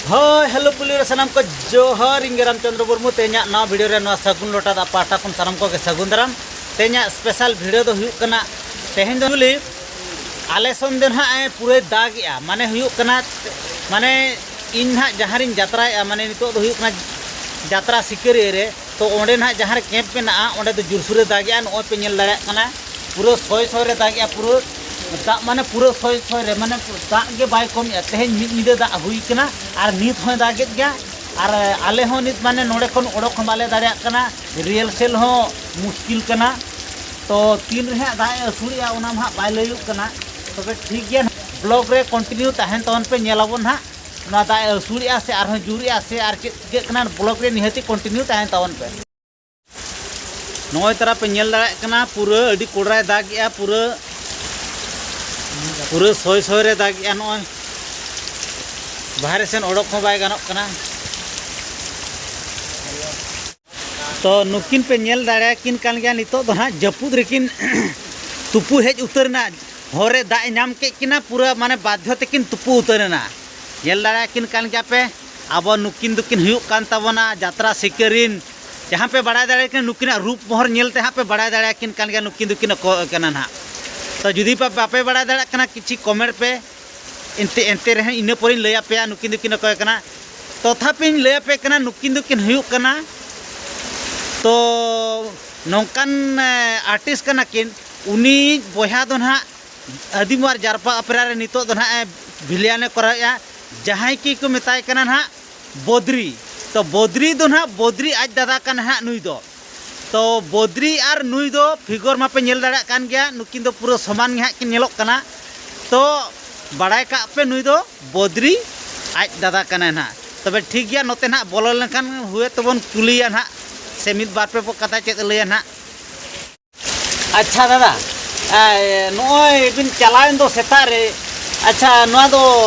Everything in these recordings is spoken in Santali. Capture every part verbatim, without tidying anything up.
ᱦᱳᱭ, ᱦᱮᱞᱳ ᱯᱩᱞᱤ ᱨᱮ ᱥᱟᱱᱟᱢ ᱠᱚ ᱡᱚᱦᱟᱨ᱾ ᱤᱧ ᱜᱮ ᱨᱟᱢᱪᱚᱸᱫᱽᱨᱚ ᱢᱩᱨᱢᱩ᱾ ᱛᱮᱦᱮᱧᱟᱜ ᱱᱟᱣᱟ ᱵᱷᱤᱰᱤᱭᱳ ᱨᱮ ᱱᱚᱣᱟ ᱥᱟᱹᱜᱩᱱ ᱞᱚᱴᱟ ᱫᱟᱜ ᱯᱟᱦᱴᱟ ᱠᱷᱚᱱ ᱥᱟᱱᱟᱢ ᱠᱚᱜᱮ ᱥᱟᱹᱜᱩᱱ ᱫᱟᱨᱟᱢ᱾ ᱛᱮᱦᱮᱧᱟᱜ ᱥᱯᱮᱥᱟᱞ ᱵᱷᱤᱰᱤᱭᱳ ᱫᱚ ᱦᱩᱭᱩᱜ ᱠᱟᱱᱟ, ᱛᱮᱦᱮᱧ ᱫᱚ ᱦᱩᱞᱤ ᱟᱞᱮ ᱥᱮᱱ ᱫᱚ ᱱᱟᱦᱟᱜ ᱮ ᱯᱩᱨᱟᱹᱭ ᱫᱟᱜᱮᱜᱼᱟ, ᱢᱟᱱᱮ ᱦᱩᱭᱩᱜ ᱠᱟᱱᱟ, ᱢᱟᱱᱮ ᱤᱧ ᱱᱟᱦᱟᱜ ᱡᱟᱦᱟᱸ ᱨᱤᱧ ᱡᱟᱛᱨᱟᱭᱮᱜᱼᱟ, ᱢᱟᱱᱮ ᱱᱤᱛᱚᱜ ᱫᱚ ᱦᱩᱭᱩᱜ ᱠᱟᱱᱟ ᱡᱟᱛᱨᱟ ᱥᱤᱠᱟᱹᱨᱤᱭᱟᱹ ᱨᱮ, ᱛᱚ ᱚᱸᱰᱮ ᱱᱟᱦᱟᱜ ᱡᱟᱦᱟᱸ ᱨᱮ ᱠᱮᱢᱯ ᱢᱮᱱᱟᱜᱼᱟ, ᱚᱸᱰᱮ ᱫᱚ ᱡᱳᱨᱥᱳᱨᱮ ᱫᱟᱜᱮᱜᱼᱟ᱾ ᱱᱚᱜᱼᱚᱭ ᱯᱮ ᱧᱮᱞ ᱫᱟᱲᱮᱭᱟᱜ ᱠᱟᱱᱟ, ᱯᱩᱨᱟᱹ ᱥᱚᱭ ᱥᱚᱭ ᱨᱮ ᱫᱟᱜᱮᱜᱼᱟ, ᱯᱩᱨᱟᱹ ᱫᱟᱜ ᱢᱟᱱᱮ ᱯᱩᱨᱟᱹ ᱥᱚᱭ ᱥᱚᱭ ᱨᱮ, ᱢᱟᱱᱮ ᱫᱟᱜ ᱜᱮ ᱵᱟᱭ ᱠᱚᱢᱮᱜᱼᱟ᱾ ᱛᱮᱦᱮᱧ ᱢᱤᱫ ᱧᱤᱫᱟᱹ ᱫᱟᱜ ᱦᱩᱭ ᱠᱟᱱᱟ ᱟᱨ ᱱᱤᱛ ᱦᱚᱸᱭ ᱫᱟᱜᱮᱫ ᱜᱮᱭᱟ᱾ ᱟᱨ ᱟᱞᱮ ᱦᱚᱸ ᱱᱤᱛ ᱢᱟᱱᱮ ᱱᱚᱰᱮ ᱠᱷᱚᱱ ᱚᱰᱚᱠ ᱦᱚᱸ ᱵᱟᱞᱮ ᱫᱟᱲᱮᱭᱟᱜ ᱠᱟᱱᱟ, ᱨᱤᱦᱟᱨᱥᱮᱞ ᱦᱚᱸ ᱢᱩᱥᱠᱤᱞ ᱠᱟᱱᱟ᱾ ᱛᱚ ᱛᱤᱱ ᱨᱮ ᱦᱟᱸᱜ ᱫᱟᱜ ᱮ ᱟᱹᱥᱩᱲᱮᱜᱼᱟ, ᱚᱱᱟ ᱢᱟ ᱦᱟᱸᱜ ᱵᱟᱭ ᱞᱟᱹᱭᱚᱜ ᱠᱟᱱᱟ᱾ ᱛᱚᱵᱮ ᱴᱷᱤᱠ ᱜᱮᱭᱟ, ᱵᱞᱚᱜ ᱨᱮ ᱠᱚᱱᱴᱤᱱᱤᱭᱩ ᱛᱟᱦᱮᱱ ᱛᱟᱵᱚᱱ ᱯᱮ, ᱧᱮᱞ ᱟᱵᱚᱱ ᱦᱟᱸᱜ ᱱᱚᱣᱟ ᱫᱟᱜ ᱮ ᱟᱹᱥᱩᱲᱮᱜᱼᱟ ᱥᱮ ᱟᱨᱦᱚᱸ ᱡᱳᱨᱮᱜᱼᱟ ᱥᱮ ᱟᱨ ᱪᱮᱫ ᱪᱤᱠᱟᱹᱜ ᱠᱟᱱᱟ᱾ ᱵᱞᱚᱜ ᱨᱮ ᱱᱤᱦᱟᱹᱛᱤ ᱠᱚᱱᱴᱤᱱᱤᱭᱩ ᱛᱟᱦᱮᱱ ᱛᱟᱵᱚᱱ ᱯᱮ᱾ ᱱᱚᱜᱼᱚᱭ ᱛᱟᱨᱟ ᱯᱮ ᱧᱮᱞ ᱫᱟᱲᱮᱭᱟᱜ ᱠᱟᱱᱟ, ᱯᱩᱨᱟᱹ ᱟᱹᱰᱤ ᱠᱚᱰᱨᱟᱭ ᱫᱟᱜᱮᱜᱼᱟ, ᱯᱩᱨᱟᱹ, ᱯᱩᱨᱟᱹ ᱥᱚᱭ ᱥᱚᱭ ᱨᱮ ᱫᱟᱜᱮᱜᱼᱟ᱾ ᱱᱚᱜᱼᱚᱭ ᱵᱟᱦᱨᱮ ᱥᱮᱱ ᱚᱰᱚᱠ ᱦᱚᱸ ᱵᱟᱭ ᱜᱟᱱᱚᱜ ᱠᱟᱱᱟ᱾ ᱛᱚ ᱱᱩᱠᱤᱱ ᱯᱮ ᱧᱮᱞ ᱫᱟᱲᱮᱭᱟᱠᱤᱱ ᱠᱟᱱ ᱜᱮᱭᱟ, ᱱᱤᱛᱚᱜ ᱫᱚ ᱱᱟᱦᱟᱜ ᱡᱟᱹᱯᱩᱫ ᱨᱮᱠᱤᱱ ᱛᱩᱯᱩ ᱦᱮᱡ ᱩᱛᱟᱹᱨ ᱮᱱᱟ᱾ ᱦᱚᱨ ᱨᱮ ᱫᱟᱜ ᱮ ᱧᱟᱢ ᱠᱮᱫ ᱠᱤᱱᱟ, ᱯᱩᱨᱟᱹ ᱢᱟᱱᱮ ᱵᱟᱫᱽᱫᱷᱚ ᱛᱮᱠᱤᱱ ᱛᱩᱯᱩ ᱩᱛᱟᱹᱨ ᱮᱱᱟ᱾ ᱧᱮᱞ ᱫᱟᱲᱮᱭᱟᱠᱤᱱ ᱠᱟᱱ ᱜᱮᱭᱟ ᱯᱮ, ᱟᱵᱚ ᱱᱩᱠᱤᱱ ᱫᱚᱠᱤᱱ ᱦᱩᱭᱩᱜ ᱠᱟᱱ ᱛᱟᱵᱚᱱᱟ ᱡᱟᱛᱨᱟ ᱥᱤᱠᱟᱹᱨᱤᱱ᱾ ᱡᱟᱦᱟᱸ ᱯᱮ ᱵᱟᱲᱟᱭ ᱫᱟᱲᱮᱭᱟᱜ ᱠᱟᱱᱟ, ᱱᱩᱠᱤᱱᱟᱜ ᱨᱩᱯ ᱢᱚᱦᱚᱨ ᱧᱮᱞ ᱛᱮ ᱦᱟᱸᱜ ᱯᱮ ᱵᱟᱲᱟᱭ ᱫᱟᱲᱮᱭᱟᱠᱤᱱ ᱠᱟᱱ ᱜᱮᱭᱟ, ᱱᱩᱠᱤᱱ ᱫᱚᱠᱤᱱ ᱚᱠᱚᱭ ᱠᱟᱱᱟ ᱱᱟᱦᱟᱜ᱾ ᱛᱚ ᱡᱩᱫᱤ ᱯᱮ ᱵᱟᱯᱮ ᱵᱟᱲᱟᱭ ᱫᱟᱲᱮᱭᱟᱜ ᱠᱟᱱᱟ, ᱠᱤᱪᱷᱤ ᱠᱚᱢᱮᱱᱴ ᱯᱮ᱾ ᱮᱱᱛᱮ, ᱮᱱᱛᱮ ᱨᱮᱦᱚᱸ ᱤᱱᱟᱹ ᱯᱚᱨᱮᱧ ᱞᱟᱹᱭ ᱟᱯᱮᱭᱟ ᱱᱩᱠᱤᱱ ᱫᱚᱠᱤᱱ ᱚᱠᱚᱭ ᱠᱟᱱᱟ᱾ ᱛᱚᱛᱷᱟᱯᱤᱧ ᱞᱟᱹᱭ ᱟᱯᱮ ᱠᱟᱱᱟ, ᱱᱩᱠᱤᱱ ᱫᱚᱠᱤᱱ ᱦᱩᱭᱩᱜ ᱠᱟᱱᱟ, ᱛᱚ ᱱᱚᱝᱠᱟᱱ, ᱮ, ᱟᱨᱴᱤᱥᱴ ᱠᱟᱱᱟ ᱠᱤᱱ, ᱩᱱᱤ ᱵᱚᱭᱦᱟ ᱫᱚ ᱱᱟᱦᱟᱜ ᱟᱹᱫᱤᱢ ᱟᱨ ᱡᱟᱨᱯᱟ ᱚᱯᱮᱨᱟ ᱨᱮ ᱱᱤᱛᱚᱜ ᱫᱚ ᱱᱟᱦᱟᱜ ᱮ ᱵᱷᱤᱞᱤᱭᱟᱱ ᱮ ᱠᱚᱨᱟᱣᱮᱫᱼᱟ, ᱡᱟᱦᱟᱸᱭ ᱠᱤ ᱠᱚ ᱢᱮᱛᱟᱭ ᱠᱟᱱᱟ ᱱᱟᱦᱟᱜ ᱵᱚᱫᱽᱨᱤ᱾ ᱛᱚ ᱵᱚᱫᱽᱨᱤ ᱫᱚ ᱱᱟᱦᱟᱜ, ᱵᱚᱫᱽᱨᱤ ᱟᱡ ᱫᱟᱫᱟ ᱠᱟᱱᱟ ᱦᱟᱸᱜ ᱱᱩᱭ ᱫᱚ᱾ ᱛᱚ ᱵᱚᱫᱽᱨᱤ ᱟᱨ ᱱᱩᱭ ᱫᱚ ᱯᱷᱤᱜᱚᱨ ᱢᱟᱯᱮ ᱧᱮᱞ ᱫᱟᱲᱮᱭᱟᱜ ᱠᱟᱱ ᱜᱮᱭᱟ, ᱱᱩᱠᱤᱱ ᱫᱚ ᱯᱩᱨᱟᱹ ᱥᱚᱢᱟᱱ ᱜᱮ ᱦᱟᱸᱜ ᱠᱤᱱ ᱧᱮᱞᱚᱜ ᱠᱟᱱᱟ᱾ ᱛᱚ ᱵᱟᱲᱟᱭ ᱠᱟᱜ ᱯᱮ, ᱱᱩᱭ ᱫᱚ ᱵᱚᱫᱽᱨᱤ ᱟᱡ ᱫᱟᱫᱟ ᱠᱟᱱᱟᱭ ᱱᱟᱦᱟᱜ᱾ ᱛᱚᱵᱮ ᱴᱷᱤᱠ ᱜᱮᱭᱟ, ᱱᱚᱛᱮ ᱱᱟᱦᱟᱜ ᱵᱚᱞᱚ ᱞᱮᱱᱠᱷᱟᱱ ᱦᱩᱭ ᱛᱚᱵᱚᱱ ᱠᱩᱞᱤᱭᱟ ᱱᱟᱦᱟᱜ, ᱥᱮ ᱢᱤᱫ ᱵᱟᱨ ᱯᱮ ᱠᱟᱛᱷᱟ ᱪᱮᱫ ᱮ ᱞᱟᱹᱭᱟ ᱱᱟᱦᱟᱜ᱾ ᱟᱪᱪᱷᱟ ᱫᱟᱫᱟ, ᱮ, ᱱᱚᱜᱼᱚᱭ ᱵᱤᱱ ᱪᱟᱞᱟᱣᱮᱱ ᱫᱚ ᱥᱮᱛᱟᱜ ᱨᱮ, ᱟᱪᱪᱷᱟ, ᱱᱚᱣᱟ ᱫᱚ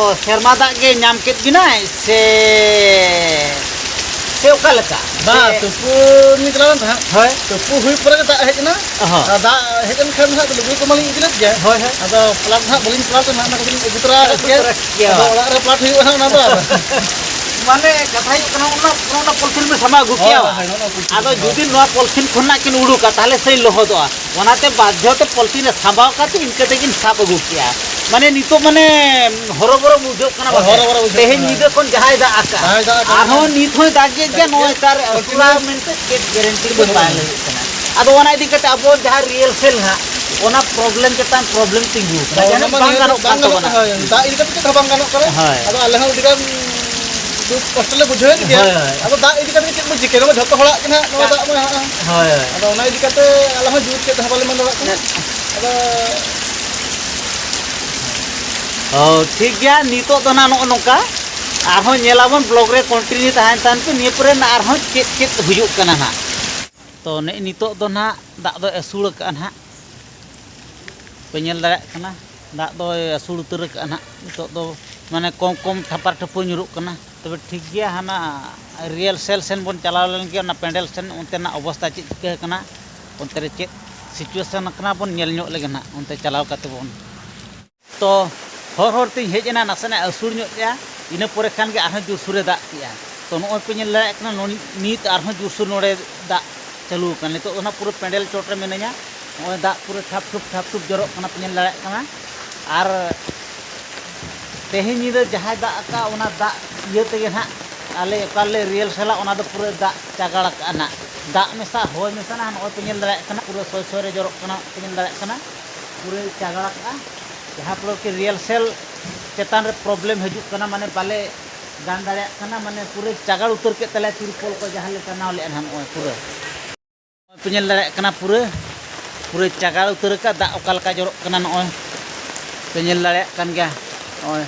ᱥᱮᱨᱢᱟ ᱫᱟᱜ ᱜᱮ ᱧᱟᱢ ᱠᱮᱫ ᱵᱤᱱᱟᱭ ᱥᱮ, ᱥᱮ ᱚᱠᱟ ᱞᱮᱠᱟ? ᱵᱟᱝ, ᱥᱮ ᱛᱩᱯᱩ ᱞᱤᱧ ᱪᱟᱞᱟᱣ ᱞᱮᱱ ᱛᱟᱦᱮᱸᱫ᱾ ᱦᱳᱭ᱾ ᱛᱩᱯᱩ ᱦᱩᱭ ᱯᱚᱨᱮ ᱜᱮ ᱫᱟᱜ ᱦᱮᱡ ᱮᱱᱟ᱾ ᱦᱚᱸ᱾ ᱟᱨ ᱫᱟᱜ ᱦᱮᱡ ᱮᱱ ᱠᱷᱟᱱ ᱫᱚ ᱦᱟᱸᱜ ᱞᱩᱜᱽᱲᱤ ᱠᱚᱢᱟ ᱞᱤᱧ ᱤᱫᱤ ᱞᱮᱫ ᱜᱮ᱾ ᱦᱳᱭ, ᱦᱳᱭ᱾ ᱟᱫᱚ ᱯᱞᱟᱥ ᱫᱚ ᱦᱟᱸᱜ ᱵᱟᱹᱞᱤᱧ ᱯᱞᱟᱥ ᱮᱫ ᱱᱟᱦᱟᱜ, ᱚᱱᱟ ᱠᱚᱫᱚ ᱞᱤᱧ ᱟᱹᱜᱩ ᱛᱚᱨᱟ ᱟᱹᱜᱩ ᱠᱮᱫ ᱜᱮᱭᱟ᱾ ᱛᱚᱨᱟ ᱠᱮᱫ ᱜᱮᱭᱟ᱾ ᱟᱫᱚ ᱚᱲᱟᱜ ᱨᱮ ᱯᱞᱟᱥ ᱦᱩᱭᱩᱜᱼᱟ ᱱᱟᱦᱟᱜ ᱚᱱᱟ ᱫᱚ᱾ ᱢᱟᱱᱮ ᱠᱟᱛᱷᱟ ᱦᱩᱭᱩᱜ ᱠᱟᱱᱟ, ᱚᱱᱟ, ᱚᱱᱟ ᱯᱚᱞᱛᱷᱤᱱ ᱵᱤᱱ ᱥᱟᱢᱵᱟᱣ ᱟᱹᱜᱩ ᱦᱳᱭ, ᱠᱮᱭᱟ᱾ ᱦᱳᱭ, ᱦᱳᱭ, ᱚᱱᱟ ᱯᱚᱞᱛᱷᱤᱱ ᱟᱫᱚ ᱥᱟᱢᱵᱟᱣ᱾ ᱡᱩᱫᱤ ᱱᱚᱣᱟ ᱯᱚᱞᱛᱷᱤᱱ ᱠᱷᱚᱱᱟᱜ ᱠᱤᱱ ᱩᱰᱩᱠᱟ, ᱛᱟᱦᱚᱞᱮ ᱥᱮᱭ ᱞᱚᱦᱚᱫᱚᱜᱼᱟ᱾ ᱚᱱᱟᱛᱮ ᱵᱟᱫᱽᱫᱷᱚ ᱛᱮ ᱯᱚᱞᱛᱷᱤᱱ ᱨᱮ ᱥᱟᱢᱵᱟᱣ ᱠᱟᱛᱮ ᱤᱱᱠᱟᱹ ᱛᱮᱠᱤᱱ ᱥᱟᱵ ᱟᱹᱜᱩ ᱠᱮᱜᱼᱟ᱾ ᱢᱟᱱᱮ ᱱᱤᱛᱚᱜ ᱢᱟᱱᱮ ᱦᱚᱨᱚᱵᱚᱨᱚ ᱵᱩᱡᱷᱟᱹᱜ ᱠᱟᱱᱟ ᱦᱳᱭ, ᱵᱟᱥᱮ? ᱦᱚᱨᱚᱵᱚᱨᱚ ᱵᱩᱡᱷᱟᱹᱜ ᱛᱮᱦᱮᱧ ᱠᱟᱱᱟ᱾ ᱧᱤᱫᱟᱹ ᱠᱷᱚᱱ ᱡᱟᱦᱟᱸᱭ ᱫᱟᱜ ᱟᱠᱟᱜᱼᱟ, ᱡᱟᱦᱟᱸᱭ ᱫᱟᱜ ᱟᱠᱟᱜᱼᱟ᱾ ᱟᱨᱦᱚᱸ ᱱᱤᱛ ᱦᱚᱸᱭ ᱫᱟᱜᱮᱫ ᱜᱮᱭᱟ, ᱫᱟᱜᱮᱫ ᱱᱚᱜᱼᱚᱭ ᱜᱮᱭᱟ᱾ ᱛᱟᱨ ᱠᱚᱱᱴᱤᱱᱤᱭᱩ ᱟᱹᱥᱩᱲᱟ ᱢᱮᱱᱛᱮ ᱪᱮᱫ ᱜᱮᱨᱮᱱᱴᱤ ᱫᱚ ᱵᱟᱹᱱᱩᱜᱼᱟ᱾ ᱵᱟᱭ ᱞᱟᱹᱭᱟᱹᱜ ᱠᱟᱱᱟ᱾ ᱟᱫᱚ ᱚᱱᱟ ᱤᱫᱤ ᱠᱟᱛᱮ ᱟᱵᱚ ᱡᱟᱦᱟᱸ ᱨᱤᱦᱟᱨᱥᱮᱞ ᱦᱟᱸᱜ, ᱚᱱᱟ ᱯᱨᱚᱵᱞᱮᱢ ᱪᱮᱛᱟᱱ ᱯᱨᱚᱵᱞᱮᱢ ᱛᱤᱸᱜᱩ ᱟᱠᱟᱱᱟ, ᱦᱳᱭ, ᱡᱟᱦᱟᱸ ᱚᱱᱟ ᱢᱟ ᱵᱟᱝ ᱧᱮᱞ ᱜᱟᱱᱚᱜ ᱠᱟᱱ ᱵᱟᱝ ᱜᱟᱱᱚᱜ ᱛᱟᱵᱚᱱᱟ᱾ ᱠᱟᱱᱟ, ᱦᱳᱭ᱾ ᱫᱟᱜ ᱤᱫᱤ ᱠᱟᱛᱮ ᱪᱮᱫ ᱦᱚᱸ ᱵᱟᱝ ᱜᱟᱱᱚᱜ ᱠᱟᱱᱟ᱾ ᱦᱳᱭ᱾ ᱟᱫᱚ ᱟᱞᱮ ᱦᱚᱸ ᱟᱹᱰᱤ ᱜᱟᱱ ᱫᱩᱠ ᱠᱚᱥᱴᱚ ᱞᱮ ᱵᱩᱡᱷᱟᱹᱣᱮᱫ ᱜᱮᱭᱟ᱾ ᱦᱳᱭ, ᱦᱳᱭ᱾ ᱟᱫᱚ ᱫᱟᱜ ᱤᱫᱤ ᱠᱟᱛᱮ ᱪᱮᱫ ᱵᱚ ᱪᱤᱠᱟᱹᱭᱟ? ᱱᱚᱣᱟ ᱡᱷᱚᱛᱚ ᱦᱚᱲᱟᱜ ᱜᱮ ᱱᱟᱦᱟᱜ ᱱᱚᱣᱟ ᱫᱟᱜ ᱢᱟ ᱦᱮᱱᱟᱜᱼᱟ᱾ ᱦᱳᱭ, ᱦᱳᱭ᱾ ᱟᱫᱚ ᱚᱱᱟ ᱤᱫᱤ ᱠᱟᱛᱮ ᱟᱞᱮ ᱦᱚᱸ ᱡᱩᱛ ᱪᱮᱫ ᱦᱚᱸ ᱵᱟᱞᱮ ᱢᱮᱱ ᱫᱟᱲᱮᱭᱟᱜ ᱠᱟᱱᱟ᱾ ᱟᱫᱚ ᱚ, ᱴᱷᱤᱠ ᱜᱮᱭᱟ, ᱱᱤᱛᱚᱜ ᱫᱚ ᱱᱟᱦᱟᱜ ᱱᱚᱜᱼᱚ ᱱᱚᱝᱠᱟ᱾ ᱟᱨᱦᱚᱸ ᱧᱮᱞᱟᱵᱚᱱ, ᱵᱞᱚᱜ ᱨᱮ ᱠᱚᱱᱴᱤᱱᱤᱭᱩ ᱛᱟᱦᱮᱱ ᱛᱟᱦᱮᱱ ᱯᱮ, ᱱᱤᱭᱟᱹ ᱯᱚᱨᱮ ᱱᱟᱜ ᱟᱨᱦᱚᱸ ᱪᱮᱫ ᱪᱮᱫ ᱦᱩᱭᱩᱜ ᱠᱟᱱᱟ ᱱᱟᱦᱟᱜ᱾ ᱛᱚ, ᱱᱮᱜᱼᱮ ᱱᱤᱛᱚᱜ ᱫᱚ ᱱᱟᱦᱟᱜ ᱫᱟᱜ ᱫᱚᱭ ᱟᱹᱥᱩᱲ ᱟᱠᱟᱜᱼᱟ ᱱᱟᱦᱟᱜ᱾ ᱯᱮ ᱧᱮᱞ ᱫᱟᱲᱮᱭᱟᱜ ᱠᱟᱱᱟ, ᱫᱟᱜ ᱫᱚᱭ ᱟᱹᱥᱩᱲ ᱩᱛᱟᱹᱨ ᱟᱠᱟᱜᱼᱟ ᱱᱟᱦᱟᱜ᱾ ᱱᱤᱛᱚᱜ ᱫᱚ ᱢᱟᱱᱮ ᱠᱚᱢ ᱠᱚᱢ ᱴᱷᱟᱯᱟᱨ ᱴᱷᱟᱹᱯᱩ ᱧᱩᱨᱩᱜ ᱠᱟᱱᱟ᱾ ᱛᱚᱵᱮ ᱴᱷᱤᱠ ᱜᱮᱭᱟ, ᱦᱟᱱᱟ ᱨᱤᱦᱟᱨᱥᱮᱞ ᱥᱮᱱ ᱵᱚᱱ ᱪᱟᱞᱟᱣ ᱞᱮᱱ ᱜᱮ, ᱚᱱᱟ ᱯᱮᱱᱰᱮᱞ ᱥᱮᱱ, ᱚᱱᱛᱮᱱᱟᱜ ᱚᱵᱚᱥᱛᱟ ᱪᱮᱫ ᱪᱤᱠᱟᱹ ᱟᱠᱟᱱᱟ, ᱚᱱᱛᱮ ᱨᱮ ᱪᱮᱫ ᱥᱤᱪᱩᱭᱮᱥᱚᱱ ᱟᱠᱟᱱᱟ ᱵᱚᱱ ᱧᱮᱞ ᱧᱚᱜ ᱞᱮᱜᱮ ᱱᱟᱦᱟᱜ, ᱚᱱᱛᱮ ᱪᱟᱞᱟᱣ ᱠᱟᱛᱮ ᱵᱚᱱ᱾ ᱛᱚ ᱦᱚᱨ ᱦᱚᱨ ᱛᱤᱧ ᱦᱮᱡ ᱮᱱᱟ, ᱱᱟᱥᱮᱱᱟᱜ ᱟᱹᱥᱩᱲ ᱧᱚᱜ ᱠᱮᱜᱼᱟ, ᱤᱱᱟᱹ ᱯᱚᱨᱮ ᱠᱷᱟᱱ ᱜᱮ ᱟᱨᱦᱚᱸ ᱡᱳᱨᱥᱳᱨᱮ ᱫᱟᱜ ᱠᱮᱜᱼᱟ᱾ ᱛᱚ ᱱᱚᱜᱼᱚᱭ ᱯᱮ ᱧᱮᱞ ᱫᱟᱲᱮᱭᱟᱜ ᱠᱟᱱᱟ, ᱱᱚ-, ᱱᱤᱛ ᱟᱨᱦᱚᱸ ᱡᱳᱨᱥᱳᱨ ᱱᱚᱰᱮ ᱫᱟᱜ ᱪᱟᱹᱞᱩ ᱟᱠᱟᱱᱟ᱾ ᱱᱤᱛᱚᱜ ᱫᱚ ᱱᱟᱦᱟᱜ ᱯᱩᱨᱟᱹ ᱯᱮᱱᱰᱮᱞ ᱪᱚᱴ ᱨᱮ ᱢᱤᱱᱟᱹᱧᱟ᱾ ᱱᱚᱜᱼᱚᱭ ᱫᱟᱜ ᱯᱩᱨᱟᱹ ᱴᱷᱟᱯ ᱴᱷᱩᱯ ᱴᱷᱟᱯ ᱴᱷᱩᱯ ᱡᱚᱨᱚᱜ ᱠᱟᱱᱟ, ᱯᱮ ᱧᱮᱞ ᱫᱟᱲᱮᱭᱟᱜ ᱠᱟᱱᱟ᱾ ᱟᱨ ᱛᱮᱦᱮᱧ ᱧᱤᱫᱟᱹ ᱡᱟᱦᱟᱸᱭ ᱫᱟᱜ ᱟᱠᱟᱫ, ᱚᱱᱟ ᱫᱟᱜ ᱤᱭᱟᱹ ᱛᱮᱜᱮ ᱱᱟᱦᱟᱜ ᱟᱞᱮ ᱚᱠᱟ ᱨᱮᱞᱮ ᱨᱤᱦᱟᱨᱥᱮᱞᱟ, ᱚᱱᱟ ᱫᱚ ᱯᱩᱨᱟᱹ ᱫᱟᱜ ᱪᱟᱜᱟᱲ ᱟᱠᱟᱫᱼᱟ ᱱᱟᱦᱟᱜ᱾ ᱫᱟᱜ ᱢᱮᱥᱟ, ᱦᱚᱭ ᱢᱮᱥᱟ ᱱᱟᱦᱟᱜ, ᱱᱚᱜᱼᱚᱭ ᱯᱮ ᱧᱮᱞ ᱫᱟᱲᱮᱭᱟᱜ ᱠᱟᱱᱟ, ᱯᱩᱨᱟᱹ ᱥᱚᱭ ᱥᱚᱭ ᱨᱮ ᱡᱚᱨᱚᱜ ᱠᱟᱱᱟ, ᱯᱮ ᱧᱮᱞ ᱫᱟᱲᱮᱭᱟᱜ ᱠᱟᱱᱟ᱾ ᱯᱩᱨᱟᱹᱭ ᱪᱟᱜᱟᱲ ᱟᱠᱟᱫᱼᱟ, ᱡᱟᱦᱟᱸ ᱯᱷᱚᱞᱚ ᱠᱤ ᱨᱤᱦᱟᱨᱥᱮᱞ ᱪᱮᱛᱟᱱ ᱨᱮ ᱯᱨᱚᱵᱞᱮᱢ ᱦᱤᱡᱩᱜ ᱠᱟᱱᱟ, ᱢᱟᱱᱮ ᱵᱟᱞᱮ ᱜᱟᱱ ᱫᱟᱲᱮᱭᱟᱜ ᱠᱟᱱᱟ, ᱢᱟᱱᱮ ᱯᱩᱨᱟᱹᱭ ᱪᱟᱜᱟᱲ ᱩᱛᱟᱹᱨ ᱠᱮᱫ ᱛᱟᱞᱮᱭᱟ ᱛᱤᱨᱯᱚᱞ ᱠᱚ, ᱡᱟᱦᱟᱸ ᱞᱮ ᱴᱟᱱᱟᱣ ᱞᱮᱫᱼᱟ ᱱᱟᱦᱟᱜ ᱱᱚᱜᱼᱚᱭ ᱯᱩᱨᱟᱹ᱾ ᱯᱮ ᱧᱮᱞ ᱫᱟᱲᱮᱭᱟᱜ ᱠᱟᱱᱟ, ᱯᱩᱨᱟᱹ, ᱯᱩᱨᱟᱹ ᱪᱟᱜᱟᱲ ᱩᱛᱟᱹᱨ ᱟᱠᱟᱫ, ᱫᱟᱜ ᱚᱠᱟ ᱞᱮᱠᱟ ᱡᱚᱨᱚᱜ ᱠᱟᱱᱟ ᱱᱚᱜᱼᱚᱭ ᱯᱮ ᱧᱮᱞ ᱫᱟᱲᱮᱭᱟᱜ ᱠᱟᱱ ᱜᱮᱭᱟ᱾ ᱱᱚᱜᱼᱚᱭ᱾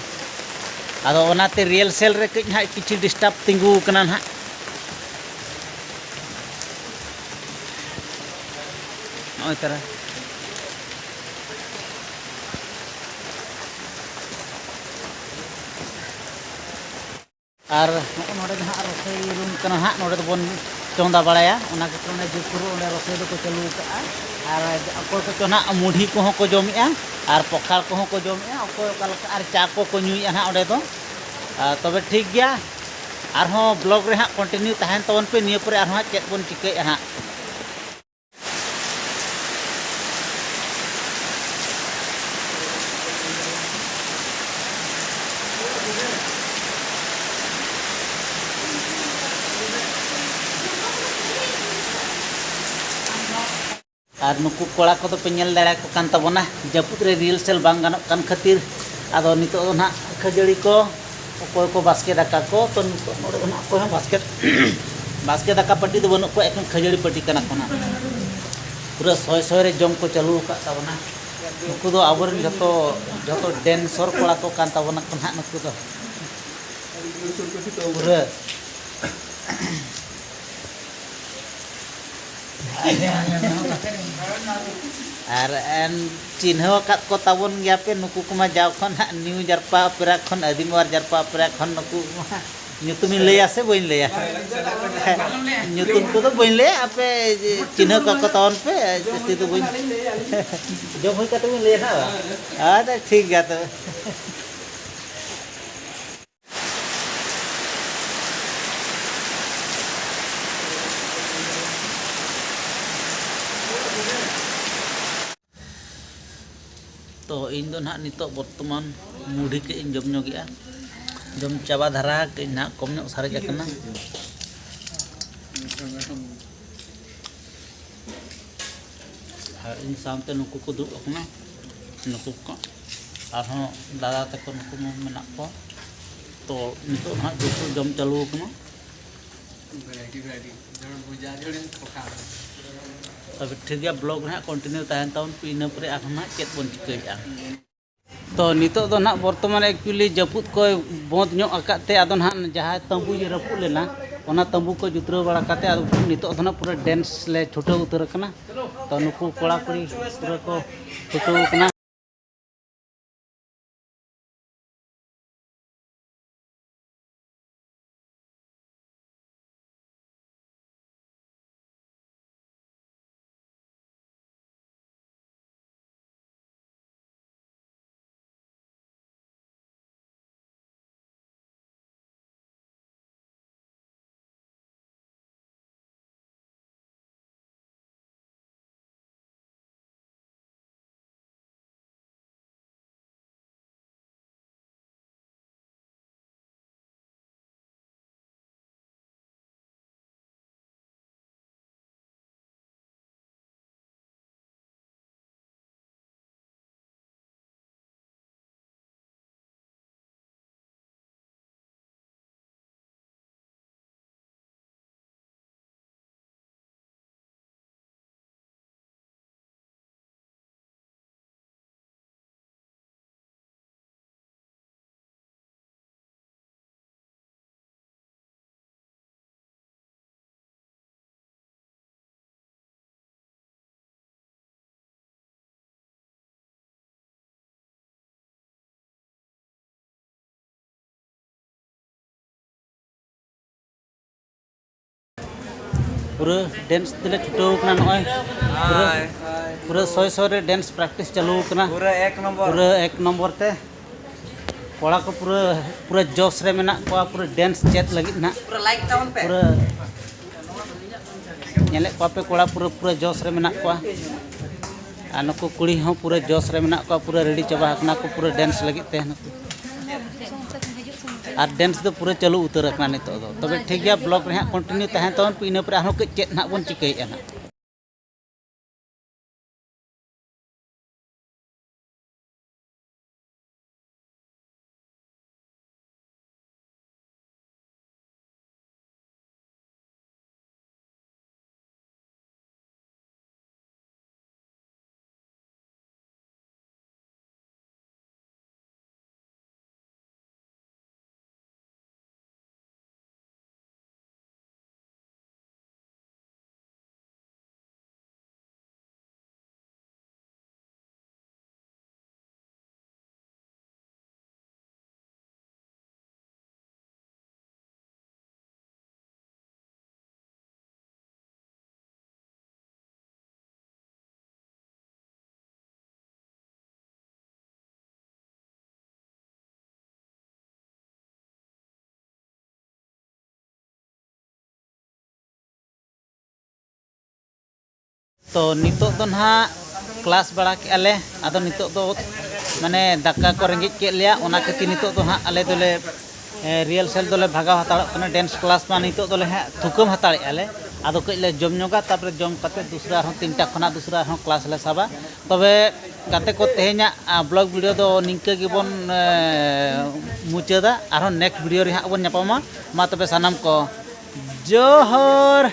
ᱟᱫᱚ ᱚᱱᱟᱛᱮ ᱨᱤᱦᱟᱨᱥᱮᱞ ᱨᱮ ᱠᱟᱹᱡ ᱱᱟᱦᱟᱜ ᱠᱤᱪᱷᱩ ᱰᱤᱥᱴᱟᱵᱽ ᱛᱤᱸᱜᱩ ᱟᱠᱟᱱᱟ ᱱᱟᱦᱟᱜ᱾ ᱱᱚᱜᱼᱚᱭ ᱛᱟᱨᱟ᱾ ᱟᱨ ᱱᱚᱜᱼᱚ ᱱᱚᱰᱮ ᱫᱚ ᱦᱟᱸᱜ ᱨᱚᱥᱳᱭ ᱨᱩᱢ ᱠᱟᱱᱟ ᱦᱟᱸᱜ, ᱱᱚᱰᱮ ᱫᱚᱵᱚᱱ ᱪᱚᱸᱫᱟ ᱵᱟᱲᱟᱭᱟ᱾ ᱚᱱᱟ ᱠᱷᱟᱹᱛᱤᱨ ᱚᱸᱰᱮ ᱡᱳᱨᱥᱳᱨ ᱚᱸᱰᱮ ᱨᱚᱥᱳᱭ ᱫᱚᱠᱚ ᱪᱟᱹᱞᱩ ᱟᱠᱟᱫᱼᱟ᱾ ᱟᱨ ᱚᱠᱚᱭ ᱠᱚᱪᱚ ᱱᱟᱦᱟᱜ ᱢᱩᱰᱷᱤ ᱠᱚᱦᱚᱸ ᱠᱚ ᱡᱚᱢᱮᱜᱼᱟ, ᱟᱨ ᱯᱚᱠᱷᱟᱲ ᱠᱚᱦᱚᱸ ᱠᱚ ᱡᱚᱢᱮᱜᱼᱟ, ᱚᱠᱚᱭ ᱚᱠᱟ ᱞᱮᱠᱟ, ᱟᱨ ᱪᱟ ᱠᱚᱠᱚ ᱧᱩᱭᱮᱜᱼᱟ ᱱᱟᱦᱟᱜ ᱚᱸᱰᱮ ᱫᱚ᱾ ᱟᱨ ᱛᱚᱵᱮ ᱴᱷᱤᱠ ᱜᱮᱭᱟ, ᱟᱨᱦᱚᱸ ᱵᱞᱚᱜᱽ ᱨᱮ ᱦᱟᱸᱜ ᱠᱚᱱᱴᱤᱱᱤᱭᱩ ᱛᱟᱦᱮᱱ ᱛᱟᱵᱚᱱ ᱯᱮ᱾ ᱱᱤᱭᱟᱹ ᱯᱚᱨᱮ ᱟᱨᱦᱚᱸ ᱦᱟᱸᱜ ᱪᱮᱫ ᱵᱚᱱ ᱪᱤᱠᱟᱹᱭᱮᱫᱼᱟ ᱦᱟᱸᱜ᱾ ᱟᱨ ᱱᱩᱠᱩ ᱠᱚᱲᱟ ᱠᱚᱫᱚ ᱯᱮ ᱧᱮᱞ ᱫᱟᱲᱮᱭᱟᱠᱚ ᱠᱟᱱ ᱛᱟᱵᱚᱱᱟ, ᱡᱟᱹᱯᱩᱫ ᱨᱮ ᱨᱤᱦᱟᱨᱥᱮᱞ ᱵᱟᱝ ᱜᱟᱱᱚᱜ ᱠᱟᱱ ᱠᱷᱟᱹᱛᱤᱨ᱾ ᱟᱫᱚ ᱱᱤᱛᱚᱜ ᱫᱚ ᱱᱟᱦᱟᱜ ᱠᱷᱟᱹᱡᱟᱹᱲᱤ ᱠᱚ, ᱚᱠᱚᱭ ᱠᱚ ᱵᱟᱥᱠᱮ ᱫᱟᱠᱟ ᱠᱚ, ᱛᱚ ᱱᱤᱛᱚᱜ ᱱᱚᱰᱮ ᱫᱚ ᱱᱟᱦᱟᱜ ᱚᱠᱚᱭ ᱦᱚᱸ ᱵᱟᱥᱠᱮ, ᱵᱟᱥᱠᱮ ᱫᱟᱠᱟ ᱯᱟᱹᱴᱤ ᱫᱚ ᱵᱟᱹᱱᱩᱜ ᱠᱚᱣᱟ, ᱮᱠᱮᱱ ᱠᱷᱟᱹᱡᱟᱹᱲᱤ ᱯᱟᱹᱴᱤ ᱠᱟᱱᱟ ᱠᱚ ᱱᱟᱦᱟᱜ᱾ ᱯᱩᱨᱟᱹ ᱥᱚᱭ ᱥᱚᱭ ᱨᱮ ᱡᱚᱢ ᱠᱚ ᱪᱟᱹᱞᱩ ᱟᱠᱟᱫ ᱛᱟᱵᱚᱱᱟ᱾ ᱱᱩᱠᱩ ᱫᱚ ᱟᱵᱚᱨᱮᱱ ᱡᱷᱚᱛᱚ, ᱡᱷᱚᱛᱚ ᱰᱮᱱᱥᱚᱨ ᱠᱚᱲᱟ ᱠᱚ ᱠᱟᱱ ᱛᱟᱵᱚᱱᱟ ᱠᱚ ᱱᱟᱦᱟᱜ ᱱᱩᱠᱩ ᱫᱚ᱾ ᱯᱩᱨᱟᱹ ᱟᱨ ᱮᱱ ᱪᱤᱱᱦᱟᱹᱣ ᱟᱠᱟᱫ ᱠᱚ ᱛᱟᱵᱚᱱ ᱜᱮᱭᱟ ᱯᱮ, ᱱᱩᱠᱩ ᱠᱚᱢᱟ ᱡᱟᱣ ᱠᱷᱚᱱ ᱦᱟᱸᱜ ᱱᱤᱭᱩ ᱡᱟᱨᱯᱟ ᱚᱯᱮᱨᱟ ᱠᱷᱚᱱ, ᱟᱹᱫᱤᱢ ᱚᱣᱟᱨ ᱡᱟᱨᱯᱟ ᱚᱯᱮᱨᱟ ᱠᱷᱚᱱ ᱱᱩᱠᱩ ᱠᱚᱢᱟ ᱧᱩᱛᱩᱢᱤᱧ ᱞᱟᱹᱭᱟ ᱥᱮ ᱵᱟᱹᱧ ᱞᱟᱹᱭᱟ? ᱧᱩᱛᱩᱢ ᱠᱚᱫᱚ ᱵᱟᱹᱧ ᱞᱟᱹᱭᱟ, ᱟᱯᱮ ᱪᱤᱱᱦᱟᱹᱣ ᱠᱟᱠᱚ ᱛᱟᱵᱚᱱ ᱯᱮ, ᱡᱟᱹᱥᱛᱤ ᱫᱚ ᱵᱟᱹᱧ ᱡᱚᱢ ᱦᱩᱭ ᱠᱟᱛᱮ ᱵᱟᱹᱧ ᱞᱟᱹᱭᱟ ᱱᱟᱦᱟᱜ᱾ ᱟᱪᱪᱷᱟ, ᱴᱷᱤᱠ ᱜᱮᱭᱟ ᱛᱚᱵᱮ᱾ ᱛᱚ, ᱤᱧ ᱫᱚ ᱱᱟᱦᱟᱜ ᱱᱤᱛᱚᱜ ᱵᱚᱨᱛᱚᱢᱟᱱ ᱢᱩᱰᱷᱤ ᱠᱟᱹᱡ ᱤᱧ ᱡᱚᱢ ᱧᱚᱜᱮᱜᱼᱟ᱾ ᱡᱚᱢ ᱪᱟᱵᱟ ᱫᱷᱟᱨᱟ ᱠᱟᱹᱡ ᱱᱟᱦᱟᱜ ᱠᱚᱢ ᱧᱚᱜ ᱥᱟᱨᱮᱡ ᱟᱠᱟᱱᱟ᱾ ᱟᱨ ᱤᱧ ᱥᱟᱶᱛᱮ ᱱᱩᱠᱩ ᱠᱚ ᱫᱩᱲᱩᱵ ᱟᱠᱟᱱᱟ, ᱱᱩᱠᱩ ᱠᱚ ᱟᱨᱦᱚᱸ ᱫᱟᱫᱟ ᱛᱟᱠᱚ ᱱᱩᱠᱩ ᱢᱟ ᱢᱮᱱᱟᱜ ᱠᱚᱣᱟ᱾ ᱛᱚ, ᱱᱤᱛᱚᱜ ᱱᱟᱦᱟᱜ ᱡᱚᱛᱚ ᱡᱚᱢ ᱪᱟᱹᱞᱩ ᱟᱠᱟᱱᱟ᱾ ᱵᱷᱮᱨᱟᱭᱴᱤ ᱵᱷᱮᱨᱟᱭᱴᱤ, ᱡᱮᱢᱚᱱ ᱵᱷᱩᱡᱟ, ᱡᱮᱢᱚᱱ ᱯᱚᱠᱷᱟᱲ᱾ ᱛᱚᱵᱮ ᱴᱷᱤᱠ ᱜᱮᱭᱟ, ᱵᱞᱚᱜ ᱨᱮ ᱦᱟᱸᱜ ᱠᱚᱱᱴᱤᱱᱤᱭᱩ ᱛᱟᱦᱮᱱ ᱛᱟᱵᱚᱱ ᱯᱮ, ᱤᱱᱟᱹ ᱯᱚᱨᱮ ᱟᱨᱦᱚᱸ ᱦᱟᱸᱜ ᱪᱮᱫ ᱵᱚᱱ ᱪᱤᱠᱟᱹᱭᱮᱫᱼᱟ᱾ ᱛᱚ, ᱱᱤᱛᱚᱜ ᱫᱚ ᱱᱟᱦᱟᱜ ᱵᱚᱨᱛᱚᱢᱟᱱ actually ᱡᱟᱹᱯᱩᱫ ᱠᱚᱭ ᱵᱚᱸᱫᱽ ᱧᱚᱜ ᱟᱠᱟᱫ ᱛᱮ, ᱟᱫᱚ ᱱᱟᱦᱟᱜ ᱡᱟᱦᱟᱸ ᱛᱟᱹᱢᱵᱩ ᱨᱟᱹᱯᱩᱫ ᱞᱮᱱᱟ, ᱚᱱᱟ ᱛᱟᱹᱢᱵᱩ ᱠᱚ ᱡᱩᱛᱨᱟᱹᱣ ᱵᱟᱲᱟ ᱠᱟᱛᱮ, ᱟᱫᱚ ᱱᱤᱛᱚᱜ ᱫᱚ ᱱᱟᱦᱟᱜ ᱯᱩᱨᱟᱹ dance ᱞᱮ ᱪᱷᱩᱴᱟᱹᱣ ᱩᱛᱟᱹᱨ ᱟᱠᱟᱱᱟ᱾ ᱛᱚ, ᱱᱩᱠᱩ ᱠᱚᱲᱟ ᱠᱩᱲᱤ ᱯᱩᱨᱟᱹ ᱠᱚ ᱪᱷᱩᱴᱟᱹᱣ ᱟᱠᱟᱱᱟ᱾ ᱯᱩᱨᱟᱹ dance ᱛᱮᱞᱮ ᱪᱷᱩᱴᱟᱹᱣ ᱠᱟᱱᱟ᱾ ᱱᱚᱜᱼᱚᱭ ᱯᱩᱨᱟᱹ, ᱦᱳᱭ᱾ ᱯᱩᱨᱟᱹ ᱥᱚᱭ ᱥᱚᱭ ᱨᱮ dance practice ᱪᱟᱹᱞᱩ ᱠᱟᱱᱟ᱾ ᱯᱩᱨᱟᱹ ᱮᱠ ᱱᱚᱢᱵᱚᱨ᱾ ᱯᱩᱨᱟᱹ ᱮᱠ ᱱᱚᱢᱵᱚᱨ ᱛᱮ ᱠᱚᱲᱟ ᱠᱚ ᱯᱩᱨᱟᱹ, ᱯᱩᱨᱟᱹ ᱡᱚᱥ ᱨᱮ ᱢᱮᱱᱟᱜ ᱠᱚᱣᱟ, ᱯᱩᱨᱟᱹ dance ᱪᱮᱫ ᱞᱟᱹᱜᱤᱫ ᱱᱟᱦᱟᱜ᱾ ᱯᱩᱨᱟᱹ ᱞᱟᱭᱤᱠ ᱛᱟᱵᱚᱱ ᱯᱮ᱾ ᱯᱩᱨᱟᱹ ᱧᱮᱞᱮᱫ ᱠᱚᱣᱟ ᱯᱮ, ᱠᱚᱲᱟ ᱯᱩᱨᱟᱹ, ᱯᱩᱨᱟᱹ ᱡᱚᱥ ᱨᱮ ᱢᱮᱱᱟᱜ ᱠᱚᱣᱟ᱾ ᱟᱨ ᱱᱩᱠᱩ ᱠᱩᱲᱤ ᱦᱚᱸ ᱯᱩᱨᱟᱹ ᱡᱚᱥ ᱨᱮ ᱢᱮᱱᱟᱜ ᱠᱚᱣᱟ, ᱯᱩᱨᱟᱹ ready ᱪᱟᱵᱟ ᱟᱠᱟᱱᱟ ᱠᱚ ᱯᱩᱨᱟᱹ dance ᱞᱟᱹᱜᱤᱫ ᱛᱮ ᱱᱩᱠᱩ᱾ ᱟᱨ dance ᱫᱚ ᱯᱩᱨᱟᱹ ᱪᱟᱹᱞᱩ ᱩᱛᱟᱹᱨ ᱟᱠᱟᱱᱟ ᱱᱤᱛᱚᱜ ᱫᱚ᱾ ᱛᱚᱵᱮ ᱴᱷᱤᱠ ᱜᱮᱭᱟ, vlog ᱨᱮ ᱦᱟᱸᱜ continue ᱛᱟᱦᱮᱱ ᱛᱟᱵᱚᱱ ᱯᱮ, ᱤᱱᱟᱹ ᱯᱚᱨᱮ ᱟᱨᱦᱚᱸ ᱠᱟᱹᱡ ᱪᱮᱫ ᱱᱟᱦᱟᱜ ᱵᱚᱱ ᱪᱤᱠᱟᱹᱭᱮᱫᱼᱟ ᱱᱟᱦᱟᱜ᱾ ᱛᱚ ᱱᱤᱛᱚᱜ ᱫᱚ ᱱᱟᱦᱟᱜ ᱠᱞᱟᱥ ᱵᱟᱲᱟ ᱠᱮᱜᱼᱟ ᱞᱮ᱾ ᱟᱫᱚ ᱱᱤᱛᱚᱜ ᱫᱚ ᱢᱟᱱᱮ ᱫᱟᱠᱟ ᱠᱚ ᱨᱮᱸᱜᱮᱡ ᱠᱮᱫ ᱞᱮᱭᱟ, ᱚᱱᱟ ᱠᱷᱟᱹᱛᱤᱨ ᱱᱤᱛᱚᱜ ᱫᱚ ᱱᱟᱦᱟᱜ ᱟᱞᱮ ᱫᱚᱞᱮ ᱨᱤᱦᱟᱨᱥᱮᱞ ᱫᱚᱞᱮ ᱵᱷᱟᱜᱟᱣ ᱦᱟᱛᱟᱲᱚᱜ ᱠᱟᱱᱟ᱾ ᱰᱮᱱᱥ ᱠᱞᱟᱥ ᱢᱟ ᱱᱤᱛᱚᱜ ᱫᱚᱞᱮ ᱦᱟᱸᱜ ᱛᱷᱩᱠᱟᱹᱢ ᱦᱟᱛᱟᱲᱮᱜᱼᱟ ᱞᱮ᱾ ᱟᱫᱚ ᱠᱟᱹᱡ ᱞᱮ ᱡᱚᱢ ᱧᱚᱜᱟ, ᱛᱟᱨᱯᱚᱨᱮ ᱡᱚᱢ ᱠᱟᱛᱮ ᱫᱩᱥᱨᱟ ᱟᱨᱦᱚᱸ ᱛᱤᱱᱴᱟ ᱠᱷᱚᱱᱟᱜ ᱫᱩᱥᱨᱟ ᱟᱨᱦᱚᱸ ᱠᱞᱟᱥ ᱞᱮ ᱥᱟᱵᱟ᱾ ᱛᱚᱵᱮ ᱜᱟᱛᱮ ᱠᱚ, ᱛᱮᱦᱮᱧᱟᱜ ᱵᱞᱚᱜ ᱵᱷᱤᱰᱤᱭᱳ ᱫᱚ ᱱᱤᱝᱠᱟᱹ ᱜᱮᱵᱚᱱ ᱮ, ᱢᱩᱪᱟᱹᱫᱟ᱾ ᱟᱨᱦᱚᱸ ᱱᱮᱠᱥᱴ ᱵᱷᱤᱰᱤᱭᱳ ᱨᱮ ᱦᱟᱸᱜ ᱵᱚᱱ ᱧᱟᱯᱟᱢᱟ᱾ ᱢᱟ ᱛᱚᱵᱮ ᱥᱟᱱᱟᱢ ᱠᱚ ᱡᱚᱦᱟᱨ᱾